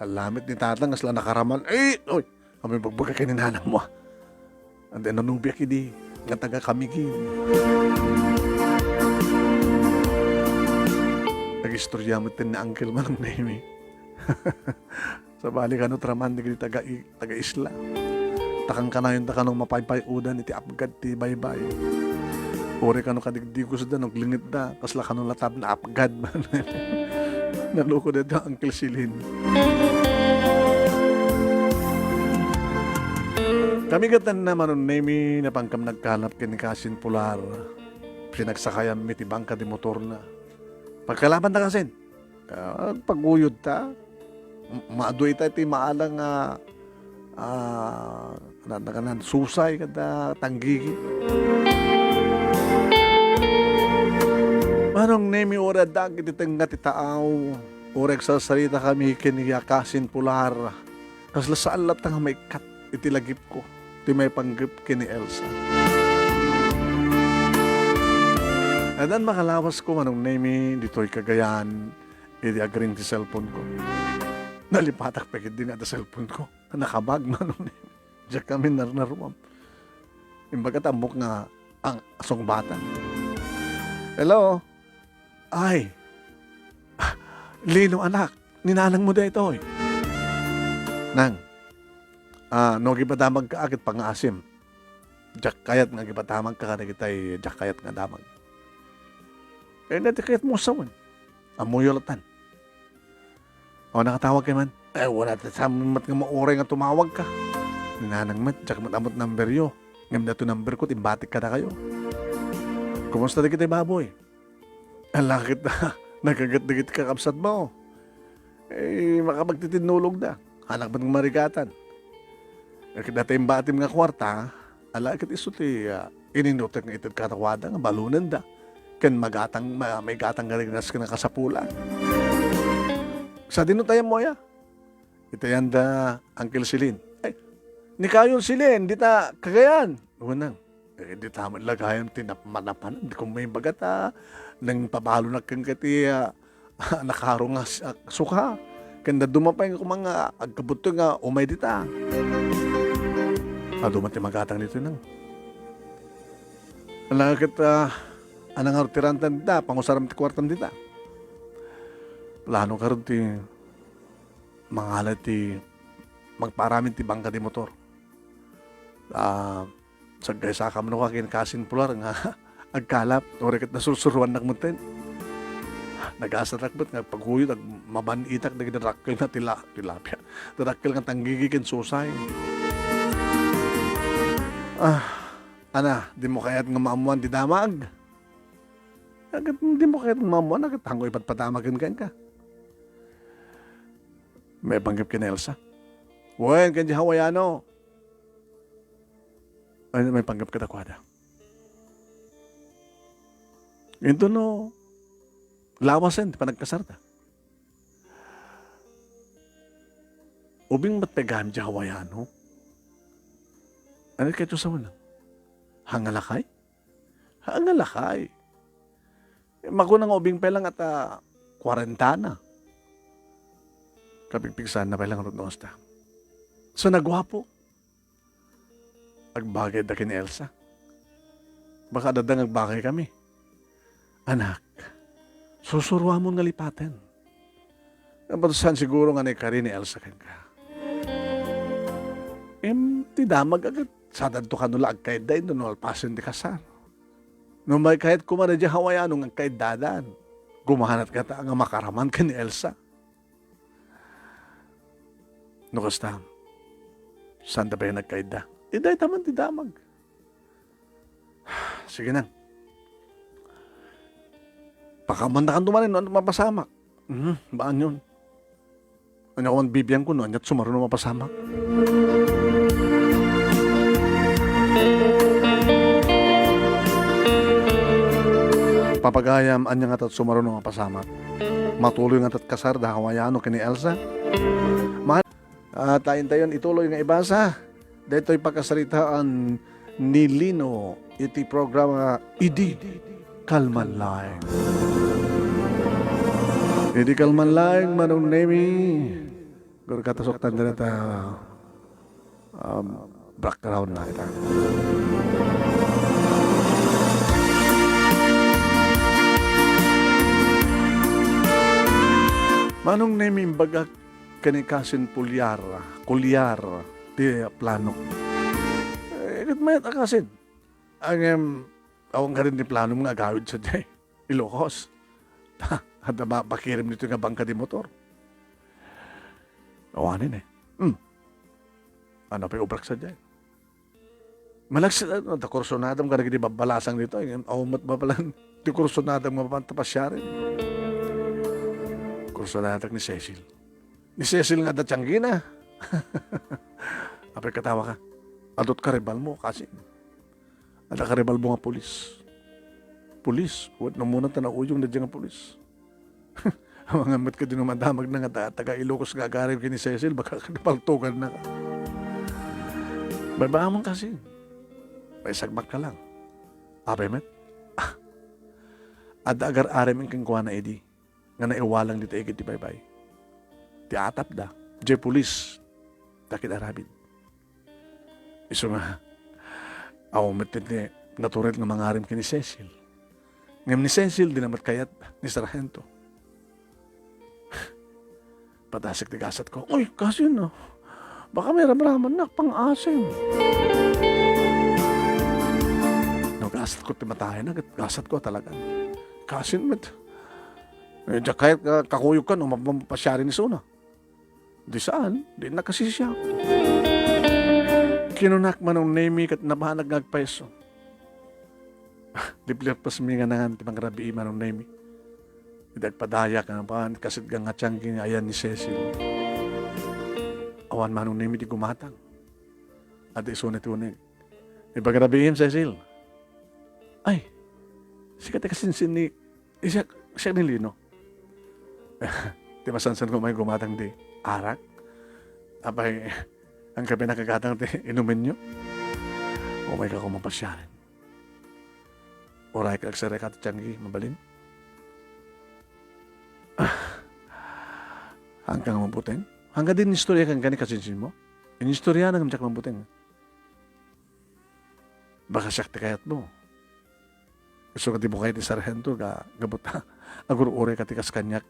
Alamit ni tatang, asla nakaraman. Ay, oy, kami bagbaga kay ni nanang mo. Ante nanubiak idi, nga taga Kamigin. Nag-istorya met ni Uncle Manong Nemi. Sabali kano traman dagiti taga i-, taga-isla. Takan kanayon ta kano mapaypay-odan iti apgad ti baybay. Uray kano kadigdigos da no aglingit da, kasla kano latab na apgad. Naloko dayta Uncle Celine. Kami gatanna, Manong Nemi, napankam nagkalap ken ni Kasin Pular. Pinagsakayammi ti bangka di motorna. Pagkalapanta, Kasin. Ah, paguyodta. M-, maadu ita iti maalang nga, ah, nagkanan susay kada tanggigi. Manong Nemi, uray adda iti tengnga ti taaw, uray agsarsarita kami ken ni Kasin Pular. Kasla saan latta nga maikkat iti lagipko ti maipanggep ken ni Elsa. Addan makalawasko, Manong Nemi, ditoy Cagayan, idi agring ti cellphone ko. Nalipatak pay ketdi nga adda cellphone ko. Nakabag, Manong Nemi. Diak kami narnaruam. Imbagak ta ammok nga ang sungbatan. Hello? Ay. Lino, anak, ni nanangmo daytoy. Nang, ah, no agipadamagka ket pangngaasim. Diak kayat nga agipadamagka kadagitay diak kayat nga damag. Eh, dayta kayatmo a sawen. Ammoyo lattan. O, nakatawag kay man? Eh, wala ta sa met nga mauray nga tumawagka. Ni nanang met, diak met ammot numberyo. Ngem daytoy numberko, imbatik kadakayo. Kumusta dagiti baboy? Ala ket, nagaget dagiti kakabsatmo. Eh, makapagtitinulogda. Anak met nga marigatan. Eh, ket dayta imbatim nga kuarta, ala ket isu ti, ah, ininutek nga ited kadakuada nga balonenda. Ken magatang, ma-, maigatang nga rinas ken nakasapulan. Sadino tayammo aya? Itayanda, Uncle Celine. Ay, ni Kayon Celine, dita Cagayan. Wenang. Eh, dita met la gayam ti nap-, manapanan. Di ko maibaga ta, nang pabalonak ken kati, ah, nakaro nga s-, ah, suka. Ken dadduma pay nga kumang nga agkabuttoy nga umay dita. Adu met ti magatang ditoy nang. Ala ket, ah, anang artirantan dita, pangusaram ti kuartam dita. Plano karud ti mangala ti magpaaramid ti bangka di motor. Ah, saggaysakam no ka ken Kasin Pular nga agkalap, uray ket nasursuruannak metten. Nagasatak met nga paguyod, agmaban-itak dagiti dakkel nga tila-, tilapia. Dakkel nga tanggigi ken susay. Ah, ana, dimo kayat nga maammoan ti damag? Ket dimo kayat nga maammoan, ket haanko ipatpadamagen kenka. Maipanggep ken Elsa. Wen, ken di Hawaiano. Ay, maipanggep kadakuada. Inton no, lawasen ti panagkasarda. Ubing met pay gayam di Hawaiano. Ano kayto sa una? Hangalakay? Hangalakay. Eh, makuna nga ubing pay lang at, ah, kwarentana. Kapigpigsaanna pay lang rod no kasta. So, naguapo. Agbagayda ken ni Elsa. Baka adda nga agbagay kami. Anak, susuruamon nga lipaten. Napatusan siguro nga naikari ni Elsa kenka. Em, ti damag a ket sadadto kano la agkaidda inton nalpasen ti kasar. No maikayat koma daydiay Hawaiano nga agkaiddadan, gumanat kata nga makaraman ken ni Elsa. No kasta, saanda pay nagkaidda? Idayta man ti damag. Sige nang. Pakaammoannakanto manen no ania ti mapasamak. Mhm, baanyon. Ania ko man bibiangko no ania ti sumaruno mapasamak. Papagayam, ania ngata ti sumaruno mapasamak? Matuloy ngata ti kasar da Hawaiano ken ni Elsa? Ma-, ah, taintayon ituloy nga ibasa daytoy pakasaritaan ni Lino iti programa Idi Kalman Laeng. Idi Kalman Laeng, Manong Nemi. Guru, katasok tan dira ta, um, background na ita. Manong Nemi, imbagak ken ni Kasin Pulyar, Kulyar, ti plano. Eh, ket mayat a Kasin. Ngem, awan kadi ti planom nga agawid sadiay Ilocos. Ta, Adda ba-, bakirim ditoy nga bangka di motor. Awanen, eh. Hmm. Ano pay obrak sadiay? Malaksid, ano, ta kursunadam kadagiti babbalasang ditoy. Awan met babalan ti kursunadam nga mapan ta pasiaren. Kursunadak ni Cecil. Ni Cecil nga adda tianggina. Apay, katawa ka. Adut karibalmo, kasin. Adda karibalmo nga pulis. Pulis? Wen, no umuna ta nauyong daydiay nga pulis. Amangan met kadi no madamagna nga ta-, taga Ilocos nga agarim ken ni Cecil, baka paltuganna ka. Baybay-am, kasin. Paisagmakka lang. Apay met? Ah, adda agar-arim kenkuana idi nga naiwalang dita igid ti baybay. Ti atapda, diay pulis, ti akin-aramid. Isu nga, awan met ti natured nga mangarim ken ni Cecil. Ngem ni Cecil, dina met kayat ni Sargento. Patasek ti gasatko. Uy, kasin, ah. Baka may ramramannak, pang-asim. No, gasatko ti matayna, ket gasatko talaga. Kasin met. Eh, diak kayat nga kakuyogkan, no, map-, mapasiarin isuna. Di saan, di nakasisiak. Kinunak, Manong Nemy, ket nabanag nga agpayso. Liplipesmi nga nangan ti pangrabii, Manong Nemy. Idi agpadayak nga napan, kasidga nga tianggi nga ayan ni Cecil. Awan, Manong Nemy, ti gumatang. Adda isuna ti uneg. Ipagrabiim, Cecil. Ay, sika ti kasinsin ni, eh, siak, siak ni Lino. Ti masansan ko may gumatang di arak. Apay, ang kape nakagatang ti inumenyo. Umay ka ko mapasiaren. Uray ka agsareka ti tianggi, mabalin? Ah, hangka nga mabuteng? Hangka din istorya kan kani kasinsin mo? Inistorya na ngem diak mabuteng. Baka siak ti kayatmo. Isu nga di mo kayat ni Sargento nga, gapu ta agur-uray ka ti kas kaniak.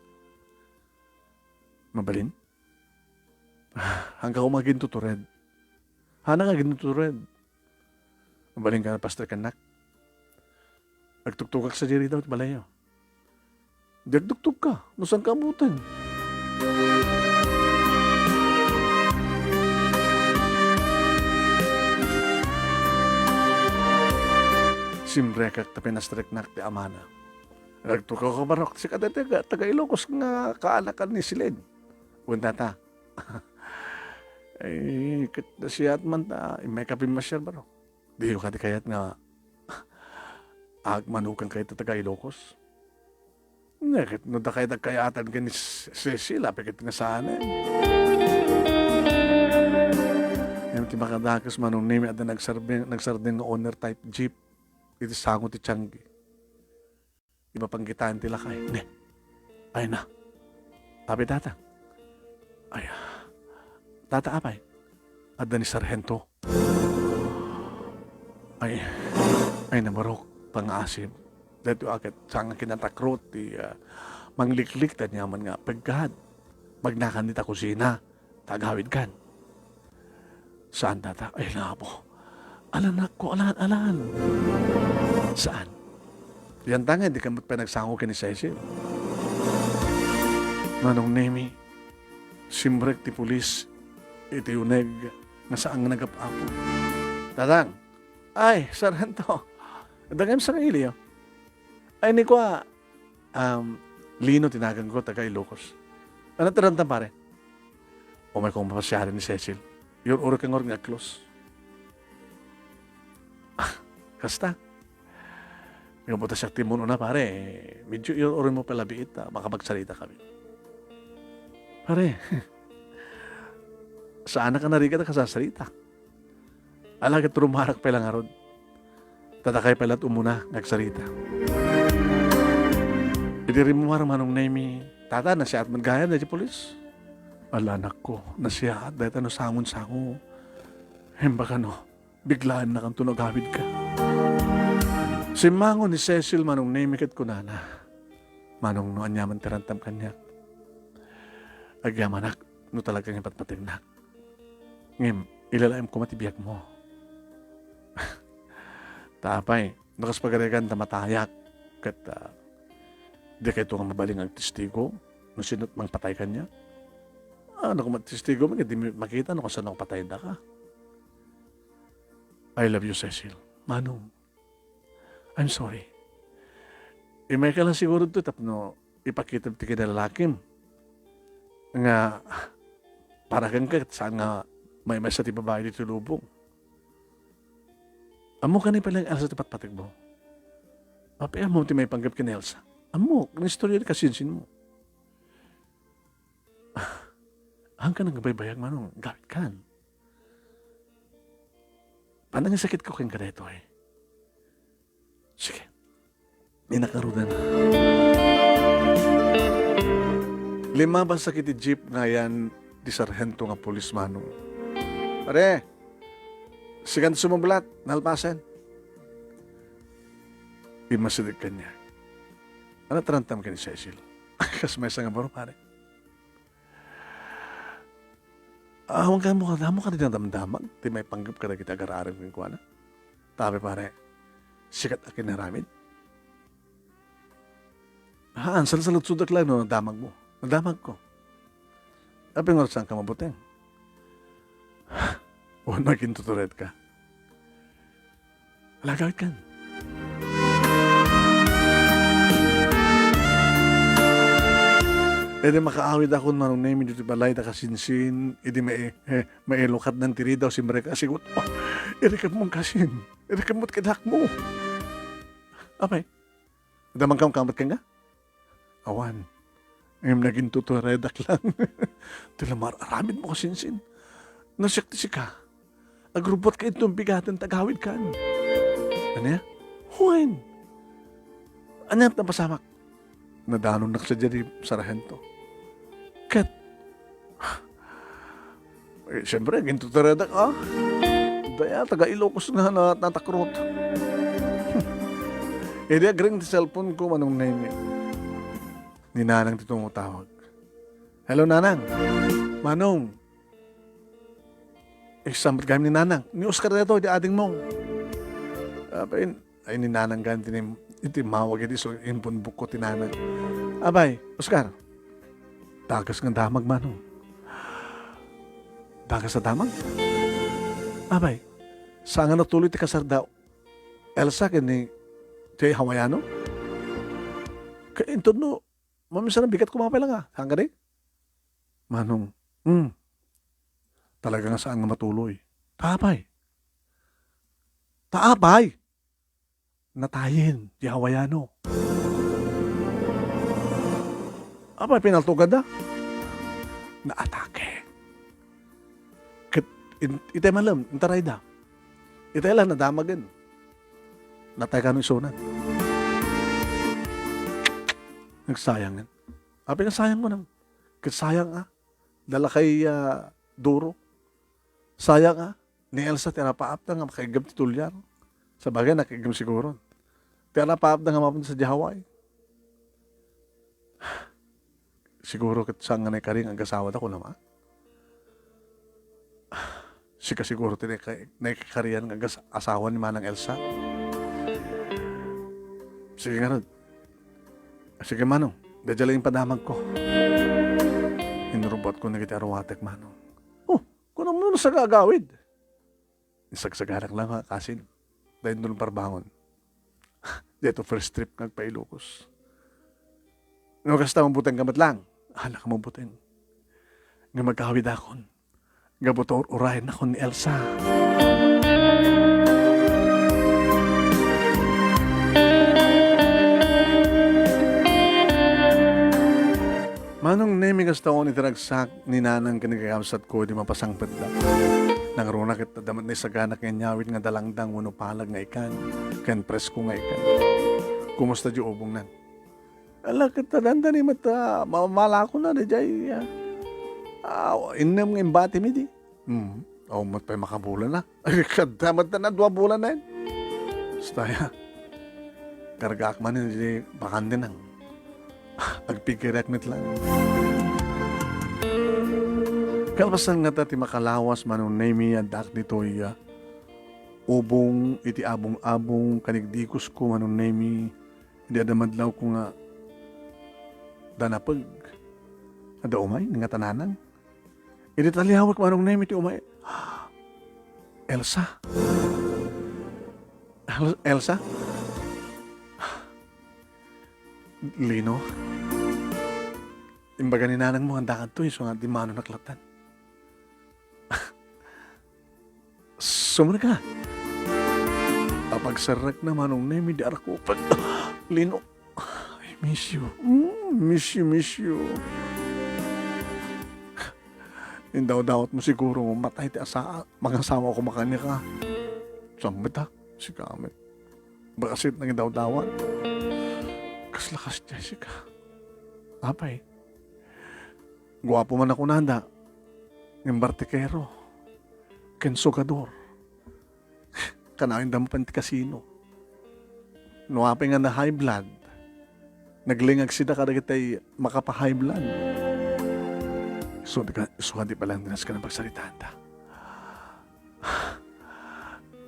Mabalin? Hangka ko magintutured. Hana nga agintutured. Mabalin ka, Pastor, kennak. Agtuktokak sadiay rida ti balayyo. Di agtuktokka, no saan ka ammuten. Simrekak ta pinastreknak ti amana. Agtukaw ka, barok, sika ti taga, taga Ilocos nga kaanakan ni Silid. Wen, tata. Ay, ket nasiat man ta, immay ka pimmasiar, barok. Diyo kadi kayat nga agmanokan kayat taga Ilocos? Neket, no dakay dagkayatan ken ni S-, Cecil, apay ket nga saanen. Ngem ti makadakes, Manong Nemy, adda nagsarbi-, nagsardeng nga owner type jeep iti sango ti tianggi. Di mapangkitaan ti lakay. Ne. Ay na. Apay, tata? Ay, ah. Tata, apay? Adda ni Sargento. Ay, ay, namarok, pangaasim. Daytoy a ket saan nga kinatakrot ti, ah, mangliklik ta aniaman nga peggad. Magnakan dita kusina. Ta agawidkan. Saan, tata? Ay, naapo. Alanakko, alan, alan. Saan? Dianta nga, di ka met pay nagsango ken ni Cecil. Manong Nemy, simrek ti pulis iti uneg nga saan nga nagap-apo. Tatang, ay, Sargento. Dagem sa kailiyo. Ay, ni kua, um, Lino ti naganko, taga Ilocos. Ano ti rantam, pare? Umay kong mapasiari ni Cecil. Iyur-uri ka ngarud nga close. Ah, kasta. Nga butas yak timun una, pare. Medyo iyur-uri mo pala biit, ah. Baka magsarita kami. Pare, saan ka narigat a kasasarita? Ala, ket rumarak pay la ngarud. Tadakay pay la't umuna nga agsarita. Idi rimmuar, Manong Nemy, tata, nasiaat met gayam daydi pulis. Ala, anakko, nasiaat dayta no sangon-sango. Imbag kano, biglaennakanto no agawidka. Simmango ni Cecil, Manong Nemy, ket kunana, Manong, no aniaman ti rantam kaniak, agyamanak no talaga nga ipatpatengnak. Ngem, ilalaem koma ti biagmo. Ta apay, no kas pagarigan ta matayak, ket, ah, Dikayto nga mabalin nga agtestigo no sino't mangpatay kaniak? Awan koma testigo, ket di makita no kasano patayendaka. I love you, Cecil. Manong, I'm sorry. Imayka lang siguro to tapno ipakita ti kinalalakim nga para kenka, saan nga maymaysa ti babai ditoy lubong. Ammok ni pala ni Elsa ti patpategmo? Apay, ammom ti maipanggep ken ni Elsa? Ammok, ni istorya ni kasinsinmo. Haanka nagbaybayag, Manong, agawidkan. Panangisakitko kenka daytoy. Sige. Inakarudan. Limmabas iti jeep nga ayan ti sarhento nga pulis, Manong. Pare, sikan sumublat, nalpasen. Immasideg kaniak. Ania ti aramidem ken ni Cecil? Kas maysa nga baro, pare. Awan kamo, ammok kadi nadamdamag ti maipanggep kadagiti agar-aramidem kenkuana? Tabi, pare, sikat a kinaramid. Haan, salsaludsodek lang no nadamagmo. Nadamagko. Apay, ngem saanka mabuteng? Wen, agintuturaedka. Alagawidkan. Idi makaawidakon, Manong Nemi, ditoy balay, ta kasinsin, idi mai-, eh, mailukatnan ti ridaw, simrek a sigut. Oh, irikemmo kasin. Irikemmo ti kadakmo. Apay, damangkam kamat kenka? Awan. Ngem nagintuturaedak lang. Ti la mar-aramidmo kasinsin. No siak ti sika, agrubuatka inton bigaten ta agawidkan. Ania? Wen. Ania ti napasamak? Nadanonnak sadiay ti sarhento. Ket Eh, siyempre, agintuturaedak, ah. Dayta, taga Ilocos nga na-, natakrot. Idi agring ti cellphone ko, Manong Nemi. Ni Nanang ti tumatawag. Hello, Nanang. Manong. Eh, saan met gayam ni Nanang? Ni Oscar daytoy, ti adingmo. Apay, ay, ni Nanang gayam ti nim-, iti mawag iti so, impunbukko ti Nanang. Apay, Oscar, dagas nga damag, Manong. Dagas a damag? Apay, saan nga natuloy ti kasar da Elsa ken ni, ti Hawaiano? Ka-, inton no, mamisan a bigat kumapay lang, ah. Saan kadi? Manong, hmm. Talaga nga saan nga matuloy. Ta apay? Ta apay? Natayen ti Hawaiano. Apay, pinaltoganda? Naatake. Ket in-, itay malem, intarayda. Itay la, nadamagen. Natay kano isunan. Nagsayangen. Apay, nagsayang ko nang. Ket sayang, ah. Dalakay, ah, duro. Sayang, ah. Ni Elsa ti napaapda nga makaiggem ti tulian. Sabagay, nakaiggem siguro. Ti napaapda nga mapan sadiay Hawaii. Siguro ket saan nga naikari nga agasawada, kunam, ah. Sika siguro ti naika-, naikarian nga agas-, asawa ni Manang Elsa. Sige ngarud. Sige, Manong. Daydiay la impadamagko. Inrubuatkon dagiti aruatek, Manong. Oh, kunam no saan nga agawid? Insagsaganak lang, ha, kasin. Daytoy no parbangon. Daytoy first trip nga agpa-Ilocos. No kasta, mabutengka met lang. Hala ka mabuteng. Nga magawidakon. Gapu ta ur-urayennakon ni Elsa. Manong Nemi, kasta on iti ragsak ni Nanang ken ni kakabsatko idi mapasangpetda. Nangruna ket adda met naisaganak nga inyawid nga dalangdang wenno palag nga ikan, ken presko nga ikan. Kumusta diay ubongnan? Ala, ket adda ni met, ah, mamalakona daydiay, ah, ah, innem nga imbatimi di. Hmm. Awan met pay makabulana. Ay, kadda met na dua bulana. Basta, ya. Kargaak man iti bakante nang. Agpigiriak met lang. Kalpasan ngata ti makalawas, Manong Nemi, addaak ditoy, ah, ubong iti abong-abong, kanigdigusko, Manong Nemi, idi adda madlawko nga da napeg. Adda umay, ningatananang. Idi taliawek, Manong Nemi, ti umay. Elsa? El-, Elsa? Lino? Imbaga ni nanangmo nga dakadto, isu nga di mano naklatan. Sumrek ka. Apagserrekna, Manong Nemi, di arakupag. Lino, I miss you. Mm, miss you, miss you. Indawdawat mo siguro nga matay ti asa-, mangasawa ko makani ka. Saan met a? Sika met. Bakasit nang indawdawat. Kasla kas Jessica. Apay. Guapo man a kunada. Ngem bartikero. Ken sugador. Kanayon da mapan ti kasino. No apay nga na-high blood, naglingag sida kadagitay makapa-high blood. So, di ka, so, di pa lang dinas ka ng pagsaritaanda.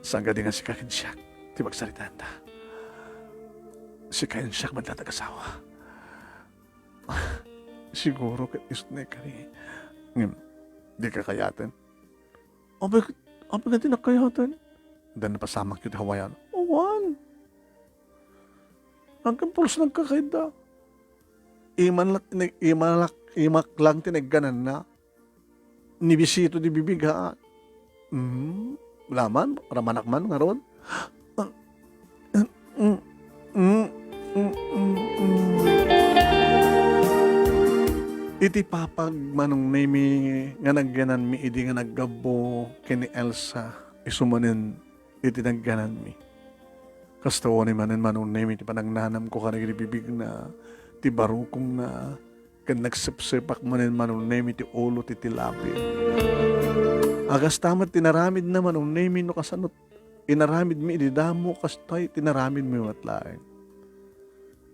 Saan ka di nga sika ken siak ti pagsaritaanda? Sika ken siak man latag asawa. Siguro ket isu ti naikari. Ngem, di ka kayaten. Apay, apay nga di nakayaten? Adda napasamak iti Hawaiano. Awan. Agkan pulos nagkakayda. Iman la-, ni-, imalak-, imak lang ti naiggananna. Nibisito di bibig, ha? Mm, laman, ramanak man, ngarud. Mm, mm, mm, mm, mm. Iti papag, Manong Nemi, nga nagyananmi idi nga naggabbo ken ni Elsa, isu manen iti nagyananmi. Kasta unay manen, Manong Nemi, ti panagnanamko kadagiti bibigna, ti barukongna, ken nagsepsepak manen, Manong Nemi, ti ulo ti tilapia. A kasta met ti inaramidna, Manong Nemi, no kasano inaramidmi idi damo, kastay ti inaramidmi met laeng.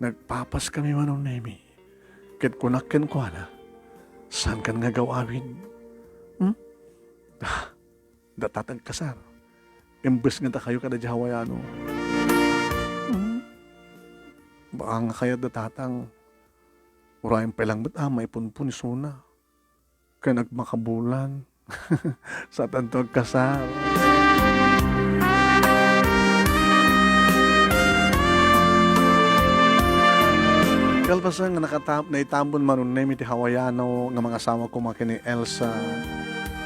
Nagpapaskami, Manong Nemi, ket kunak kenkuana, "Saankan nga agaw-awid?" Hmm? Ah, da tatang kasar. Imbes nga dakayo kada di Hawaiano. Hmm? Baka nga kayat da tatang. Urayen pay lang met a maipunpon isuna. Ken agmakabulan. Saatanto agkasar. Kalpasan nga nakatam-, naitambon, Manong Nemi, ti Hawaiano nga mangasawa koma ken ni Elsa,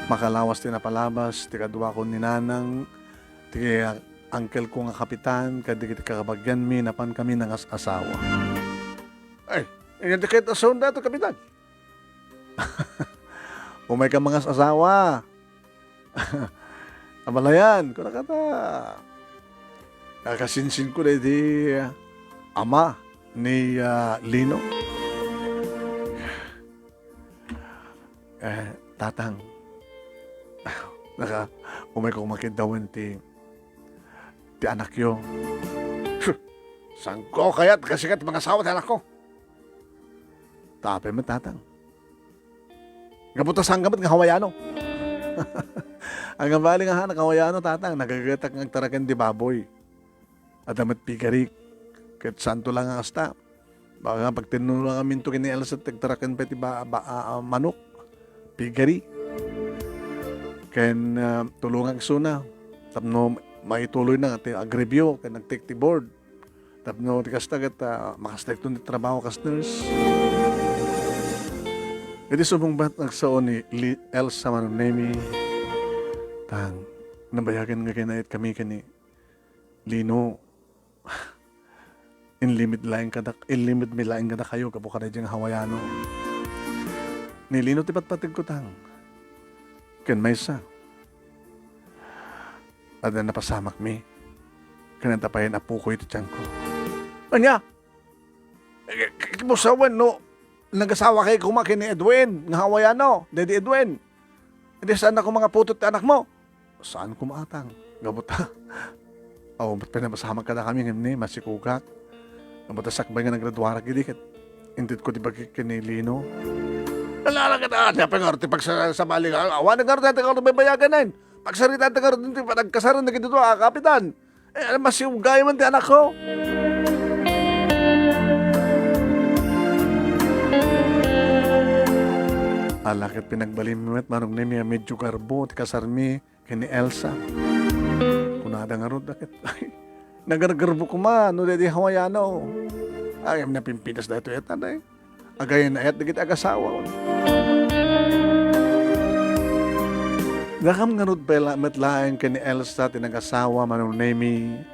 makalawas ti napalabas ti kaduakon ni Nanang, ti angkelko nga kapitan, ken dagiti kakabagianmi, napankami nangas-asawa. Ay, inyan ti ket asawan dato, kapitan? Umayka mangas-asawa. Abalayan, kuna kata. Nakasinsin ko daydi ama ni, ah, Lino. Eh, tatang. Naka, umayko makiddawen ti, ti anakyo. Sangko kayat kasikat mangasawa ti anakko? Tapay met, tatang. Gapu ta saan ka met nga Hawaiano. Ang abali nga ha, nag-Hawaiano, tatang, nagagetak nga agtaraken di baboy. Adda met piggery. Ket saanto lang nga kasta. Baka nga pagtenno lang aminto ken ni Elsa, ti agtaraken pay ti ba-, ba-, ah, ah, manok. Piggery. Ken, ah, tulongak isuna. Tapno maituloy na ti agribyo, ken nag-take ti board. Tapno ti kasta ket, ah, makastayton ti trabaho kas nurse. Iti sumungbat, nagsao ni Li-, Elsa Manong Nemi, "Tang, nabayagen nga kinayat kami ken ni Lino. Inlimit laeng kadak-, inlimit mi laeng kadakayo gapu kadaydi nga Hawaiano. Ni Lino ti patpategko, tang. Ken maysa, adda napasamakmi. Ken adda pay apokoy iti tiangko." Ania? Eh, k-, k-, musawen no nagasawa kay koma ken ni Edwin nga Hawaiano, Daddy Edwin. Iti saan na koma nga putot ti anakmo? Saan koma, atang. Gapu ta. Aw, ba't pinapasamak kadakami ngem ni masikugak? Gapu ta sakbay nga nagraduarak idi ket intedko ti bagik ken ni Lino. Ala, ala, ala, ala, pay ngarud ti pagsasabali nga. Awan ngarud ti ngarud ti baybayagan. Pagsaritaan ti ngarud ti panagkasar dagiti dua a kapitan. Eh, ano, masiugay man ti anakko. Ala ket pinagbalinmi met, Manong Nemi, a medyo garbo ti kasarmi ken ni Elsa. Kunada ngarud, ket, "Ay, nagargarbo koma no daydi Hawaiano." Ay, napimpitas daytoy, ket, ay, agayan-ayat dagiti agasawa. Dakam ngarud pay la-, met laeng ken ni Elsa ti nagasawa, Manong Nemi,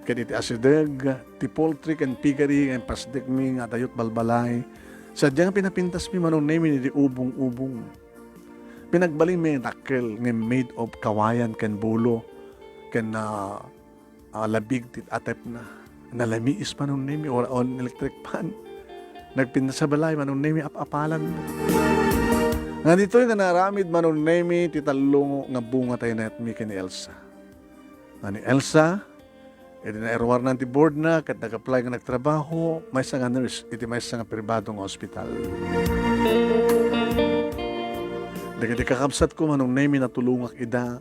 ket iti asideg ti poultry ken piggery nga impasdekmi nga adda balbalay, sadia nga pinapintasmi, Manong Nemi, iti ubong-ubong. Pinagbalinmi nga dakkel nga made of kawayan ken bulo ken, ah, ah, labig ti atepna. Nalamiis, Manong Nemi, ura-, on electric fan. Nagpintas a balay, Manong Nemi, ap-apalan. Nga ditoy nga naaramid, Manong Nemi, ti tallo nga bunga ti inayatmi ken ni Elsa. Nga ni Elsa, iti nairuarna ti boardna ket nag-apply nga nagtrabaho, maysa nga nurse iti maysa nga pribado nga ospital. Dagiti kakabsatko, Manong Nemi, natulongak ida.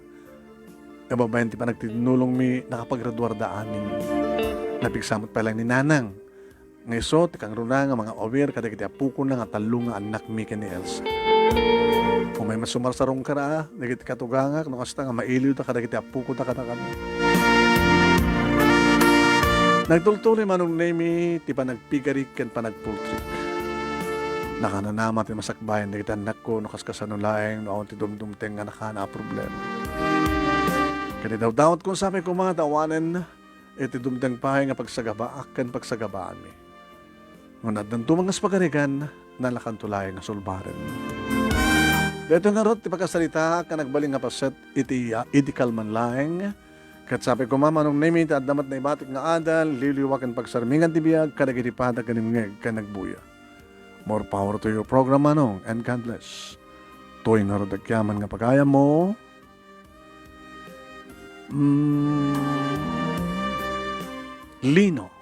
Kababayen ti panagtinnulongmi, nakapagraduarda amin. Napigsa met pay laeng ni Nanang. Nga isu ti kangruna nga mangawir kadagiti appokona nga tallo nga annakmi ken ni Elsa. Umay met sumarsarungkar a dagiti katugangak no kasta nga mailiwda kadagiti appokoda kadakami. Nagtultuloy, Manong Nemi, ti panagpigarik ken panagpultrik. Nakananama ti masakbayan dagiti annakko no kaskasano laeng no awan ti dumdumteng nga nakana a problema. Ket idawdawatko sapay koma ta awanen iti dumteng pay nga pagsagabaak ken pagsagabaanmi. Ngem addanto man nga pagarigan, nalakanto laeng nga sulbaren. Daytoy ngarud ti pakasaritaak nga nagbalin nga paset iti, ah, idi kalman laeng. Ket sapay koma, Manong Nemi, ta adda met naibatik nga adal, liwliwa ken pagsarmingan ti biag kadagiti padak nga nimngeg ken nagbuya. More power to your program, Manong, and God bless. Toy ngarud agyaman nga pagayammo. Mm, Lino.